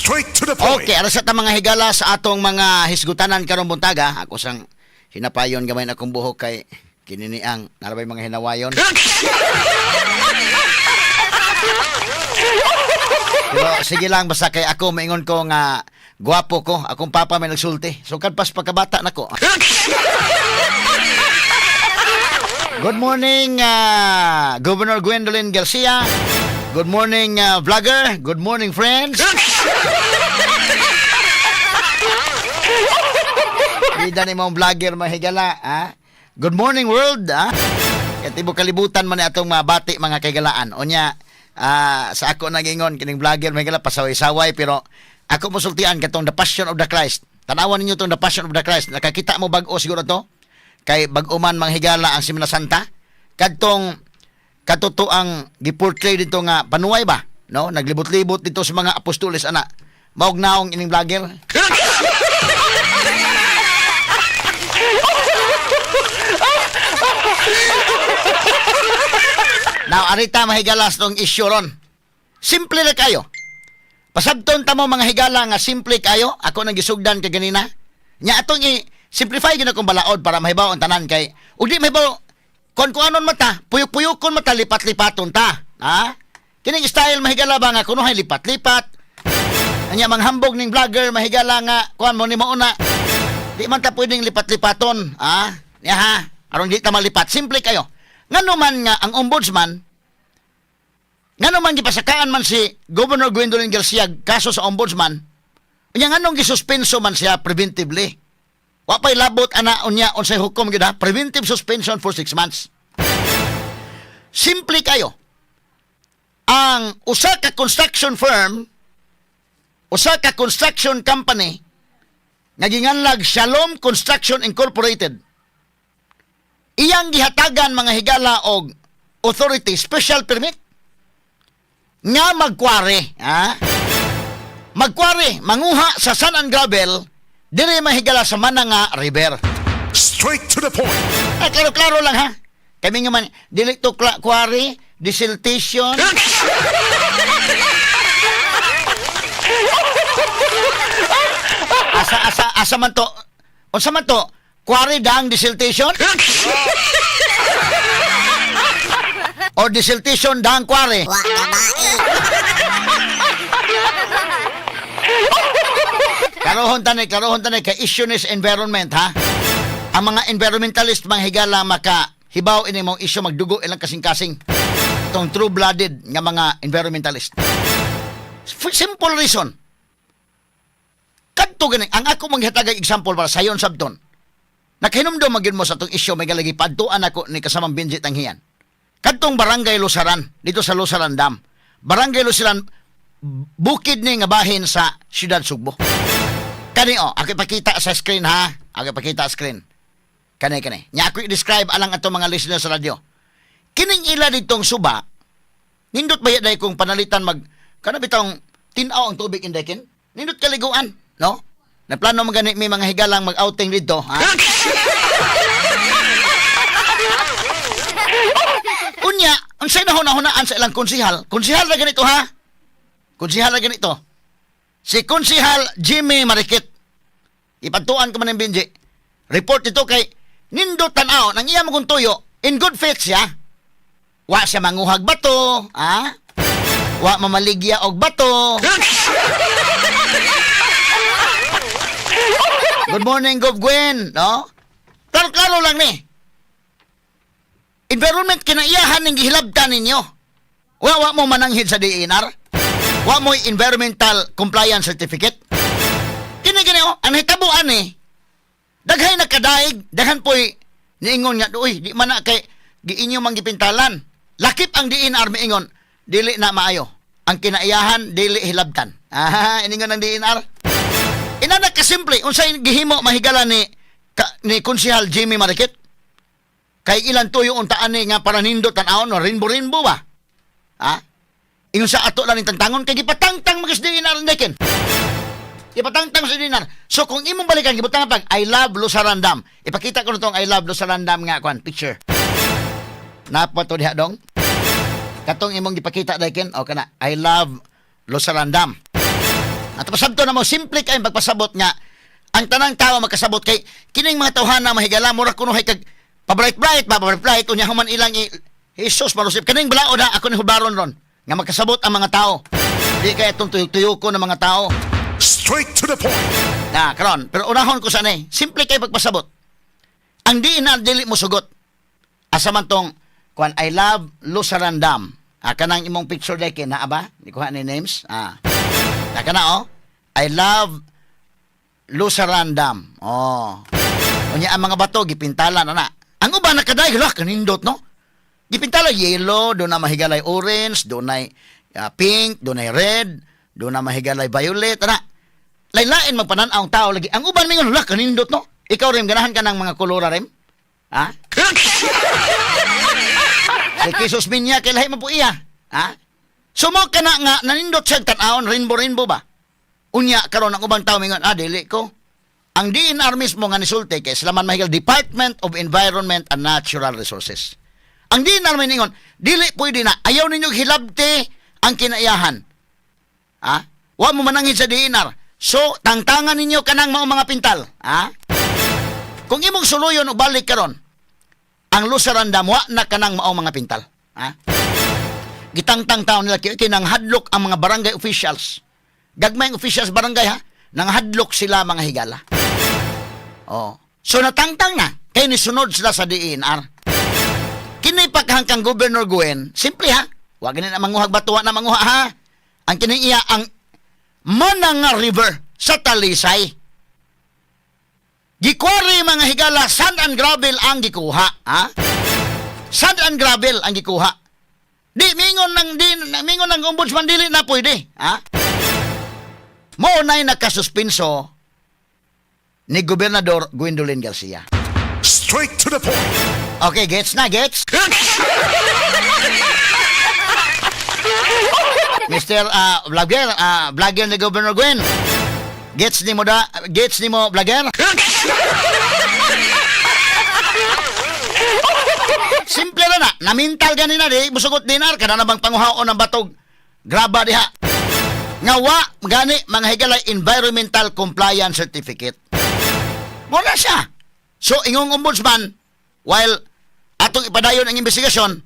Straight to the point. Okay, aras sa ta, mga higala, sa atong mga hisgutanan karong buntaga. Ako sang hinapayon gamay na akong buhok kay kininiang narabay mga hinawayon. Pero sige lang, basta kay ako maingon ko nga gwapo ko, akong papa may nagsulti. So kadpas pagkabata nako. Good morning, Governor Gwendolyn Garcia. Good morning, vlogger. Good morning, friends. Bida ni mong vlogger, mahigala, ha? Good morning, world, ha? Kaya tibuok kalibutan man ni atong mga bati, mga kaigalaan. Unya, sa ako nagingon, kining vlogger, mahigala, pasaway-saway, pero ako mosultian katong The Passion of the Christ. Tanawan ninyo tong The Passion of the Christ. Nakakita mo bag-o siguro to? Kay bag-o man, manghigala, ang Semana Santa. Kadtong katotoang giportray dito nga panuway ba? No? Naglibot-libot dito sa mga apostoles ana. Maog naong ining vlogger. Now, arita, mahigalas, tong issue ron. Simple na kayo. Pasabton ta mo, mga higala, nga simple kayo. Ako nang gisugdan kay ganina. Nya atong i-simplify gina kong balaod para mahibaw ang tanan kay ug di mahibaw kon kuanon mata, puyok-puyokon mata, lipat-lipaton ta. Ha? Kining style, mahigala ba, nga kunuhay lipat-lipat. Anya manghambog ning vlogger, mahigala, nga kuan mo ni mauna. Di man ta pwedeng lipat-lipaton, ha? Ya ha, aron di ta malipat. Simple kayo. Ngano man nga ang ombudsman, ngano man gipasakaan man si Governor Gwendolyn Garcia kaso sa ombudsman, unya nganong gisuspenso man siya preventively? Wa pa'y labot ana unya unsay hukom gyud ha? Preventive suspension for 6 months. Simple kayo. Ang usa ka construction firm, usa ka construction company nga ginganlag Shalom Construction Incorporated, iyang gihatagan, mga higala, og authority, special permit nga magkware, ha? Magkware, manguha sa sand and gravel dire, mahigala, sa Mananga River. Straight to the point. Ay, klaro-klaro lang ha. Kami nga man, dili to quarry, desiltation. Asa, asa, asa man to? Unsa man to? Quarry dang desiltation? O desiltation dang quarry? Wa babae. Klarohon tanay kay issue ni sa environment ha. Ang mga environmentalist, mga higala, maka hibaw ini mong issue, magdugo ilang kasing-kasing. Itong true-blooded nga mga environmentalist. Simple reason. Kadto gani ang ako manghatag example para sayon sabton. Nakahinumdum man gyud mo sa atong issue may galagi padtuan ako ni kasamang Benji Tanghian. Kadtong Barangay Lusaran dito sa Lusaran Dam. Barangay Lusaran, bukid ni nga bahin sa Siyudad Sugbo. Kani oh, ako ipakita sa screen ha. Ako ipakita sa screen. Kani kani. Nya ako i-describe alang ato mga listeners sa radyo. Kining ila ditong suba, nindot ba day kung panalitan mag kana bitong tin-aw ang tubig indekin? Nindot kaliguan, no? Naplano man gani may mga higalang mag-outing dito, ha? Unya, unsay nahuna-hunaan sa ilang konsihal? Konsihal na ganito ha? Konsihal na ganito. Si Konsihal Jimmy Marikit. Ipadtuan ko man ng Benji. Report ito kay nindot tan-aw nang iya mo kung tuyo, in good faith siya. Wa siya manguhag bato, ha? Wa mamaligya og bato. Good morning, Gov Gwen, no? Klaro-klaro lang ni. Environment kinaiyahan ning gihilabtan ninyo. Wa wa mo mananghid sa DENR. Wa mo environmental compliance certificate. Kini gini oh, ang nahitabuan ni. Daghay nagkadaig, daghan po'y niingon nga, "Uy, di man na kay giinyo mang gipintalan." Lakip ang DENR miingon, "Dili na maayo. Ang kinaiyahan dili hilabtan." Ah, iningon ang DENR. Inana kasimple, unsay gihimo, mahigala, ni Konsehal Jimmy Marikit? Kay ilan tuyo untaan ni nga para nindot tan-awon no, rinbo-rinbo ba? Ha? Ingon sa ato lang ning tangtangon kay gipatangtang magis DENR neken. Ipatangtang sa DENR. So kung imong balikan gibutang pag I love Lusaran Dam. Ipakita ko na tong I love Lusaran Dam nga kwan picture. Napa to diha dong? Katong imong gipakita daiken o kana I love Lusaran Dam. At pasabto na mo, simple kay pagpasabot nga ang tanang tao makasabot kay kining mga tawhana, mahigala, mura kuno hay kag pabright bright ba, pabright bright unya human ilang i Jesus marusip kaning balaod ha. Ako ni hubaron ron nga makasabot ang mga tao, di kay itong tuyok-tuyoko ng mga tao. Straight to the point. Na karon, pero unahon ko sa ni simple kay pagpasabot. Ang DENR dili mo sugot. Asa man tong kuan, "I love Lusaran Dam"? Ah, kanang imong picture dai kay naa ba? Di kuha ni names. Ah. Na kana oh. "I love Lusaran Dam." Oh. Unya ang mga bato gipintalan ana. Ang uban nakaday lah kanindot, no? Gipintala yellow, duna mahigalay orange, dunay pink, dunay red, duna mahigalay violet ana. Lain-lain magpanan-aw ang tao lagi. Ang uban mingon, "Lah kanindot, no?" Ikaw rin ganahan ka ng mga kolora rin? Ha? Si Jesus Minya kay lahi man po iya. Ha? Sumo ka na nga nanindot siya tan-awon, rainbow rainbow ba? Unya karon ang ubang tao mingon, "Ah, dili ko." Ang DENR mismo nga nisulti kay sila man mahigal Department of Environment and Natural Resources. Ang DENR may ningon, "Dili pwede na, ayaw ninyo hilabti ang kinaiyahan." Ha? Wa mo mananghin sa DENR. So, tangtangan ninyo kanang mao mga pintal. Ha? Kung imong suluyon o balik karon, ang Lusaran Dam wa na kanang mao mga pintal. Ha? Gitangtang taon nila kay nang hadlok ang mga barangay officials. Gagmay ang officials barangay ha, nang hadlok sila, mga higala. Oh. So natangtang na kay nisunod sila sa DENR. Kini paghangkang Governor Gwen, simple ha. Wa gani na manguhag bato, wa na manguha ha. Ang kini iya ang Mananga River sa Talisay. Gikwari, mga higala, sand and gravel ang gikuha, ha? Sand and gravel ang gikuha. Di mingon ng ombudsman, dili na pwede, ha? Mao na'y nakasuspenso ni Gobernador Gwendolyn Garcia. Straight to the point. Okay, gets na, gets? Mr. Vlogger, vlogger ni Governor Gwen. Gets ni mo da, gets ni mo, vlogger? Simple na na, namintal gani na di, musugot dinar, kada na bang panguhaon ng batog. Graba diha. Nga wa, gani, mga higalay, environmental compliance certificate. Wala siya. So, ingong ombudsman, while atong ipadayon ang investigasyon,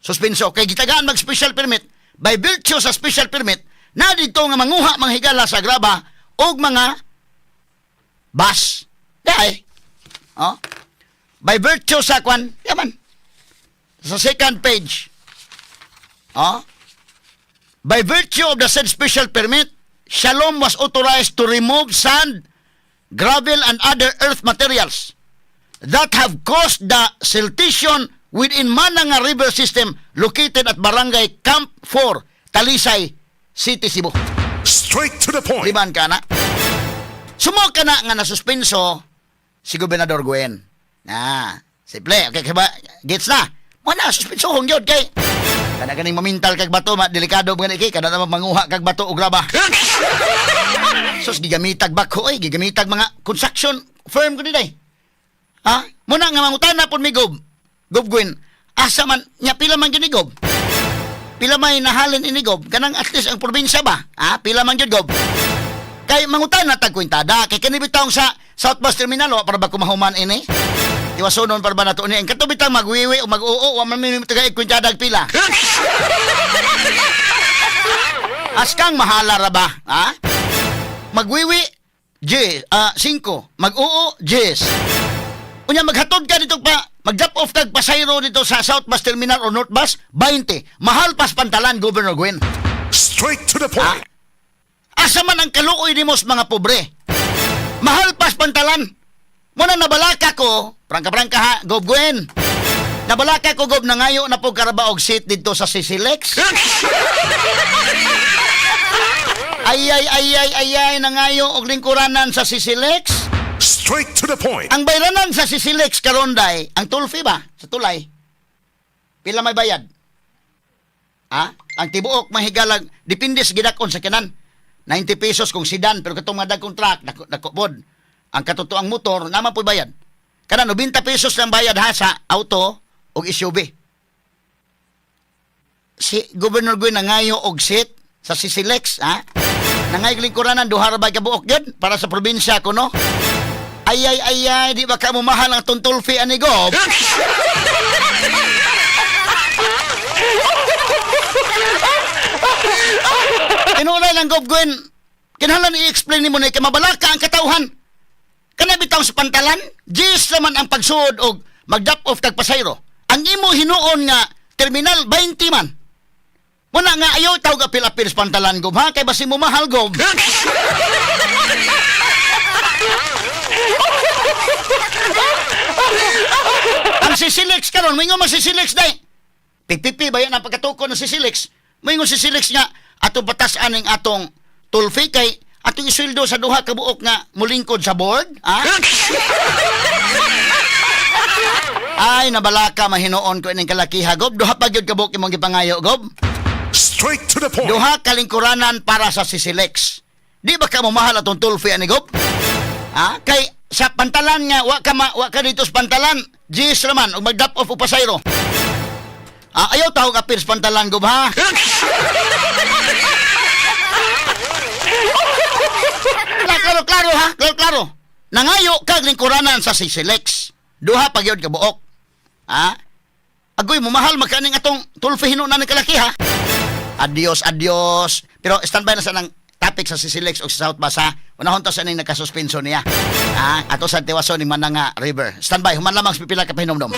suspenso. Kay gitagaan mag special permit, by virtue sa special permit, na dito nga manguha mga higala sa graba og mga bus. Dahil, oh, by virtue sa kwan, yaman, sa second page, oh, by virtue of the said special permit, Shalom was authorized to remove sand, gravel, and other earth materials that have caused the siltation within Mananga River System located at Barangay Camp 4, Talisay City, Cebu. Straight to the point. Liban ka na. Sumo ka na nga nasuspenso si Gobernador Gwen. Na, simple. Okay, kaya ba, gets na. Wala, suspenso hong yun kay kada ganing mamintal kag bato, ma, delikado ba kay kada naman manguha kag bato o graba. Sus, gigamitag bako oy, gigamitag mga construction firm ko dinay. Ha? Muna nga mangutana pud mi Gob. Gob Gwen, asa man nya, pila man gyud ni Gob? Pila may nahalin ini, Gob? Kanang at least ang probinsya ba? Ha? Pila man gyud, Gob? Kay mangutana tag kwintada kay kani bitawng sa South Bus Terminal wa para ba kumahuman ini? Tiwasonon para ba nato ni? Ang kato bitang magwiwi o mag-oo, wa man mi tagay kwintada pila. Askang mahala ra ba? Ha? Magwiwi, G, 5. Mag-oo, Gs. Unya maghatod ka dito pa, mag-drop off kag pasayro dito sa South Bus Terminal o North Bus, 20. Mahal pas pantalan, Governor Gwen. Straight to the point. Asa man ang kaluoy nimo sa mga pobre? Mahal pas pantalan. Muna nabalaka ko, prangka-prangka ha, Gob Gwen. Nabalaka ko, Gob, nangayo na po karaba og seat dito sa Sisilex. Ay, ay, ay, ay, ay, ay, nangayo og lingkuranan sa Sisilex. Straight to the point. Ang bayranan sa Sisilex karon day, ang toll fee ba sa tulay? Pila may bayad? Ha? Ang tibuok mahigalag depende sa gidakon sa kanan. 90 pesos kung sedan, pero katong mga dagkong truck dako dako pod. Ang katotoang motor naman po bayad. Kana 90 pesos lang bayad ha sa auto og SUV. Si Governor Gwen nangayo og seat sa Sisilex, ha? Nangayog lingkuranan, duha ra ba ka buok yun? Para sa probinsya ko, no? Ay, ay, ay, ay, di ba ka mo mahal ang atong toll fee, ani, Gob? Tinulay lang, Gob Gwen. Kinahanglan i-explain nimo na kay mabalaka ang katawhan. Kana bitaw sa pantalan, gis naman ang pagsuod og mag-drop off kag pasayro. Ang imo hinuon nga terminal 20 man. Muna nga ayaw tawag apil-apil sa pantalan, Gob, ha, kay basin mo mahal, Gob. Ang sisilex karon, moingon man si Silex day. PPP ba yan ang pagkatuko ng sisilex? Moingon si Silex nga ato batas aning atong toll fee kay atong isweldo sa duha ka buok nga mulingkod sa board, ha? Ay, nabalaka mahinuon ko ining kalakiha, Gob. Duha pa gyud ka buok imong gipangayo, Gob. Straight to the point. Duha kalingkuranan para sa Sisilex. Di ba ka mo mahal atong toll fee ani, Gob? Ha? Kay sa pantalan nga wa ka dito sa pantalan, Gis raman og mag-drop off og pasayro. Ah, ayaw tawag apil sa pantalan, Gob, ha. Klaro, klaro, ha. Klaro, klaro. Nangayo kag lingkuranan sa Sisilex. Duha pa gyud ka buok. Ha? Agoy mo mahal magkaning atong toll fee hinuon ni kalaki, ha. Adios, adios. Pero standby na sa nang topic sa Sisilex o sa South Basa. Unahon to sa ning nakasuspenso niya. Ha? Ato sa tiwason ning Mananga River. Standby, human lamang sa pipila ka pahinomdom.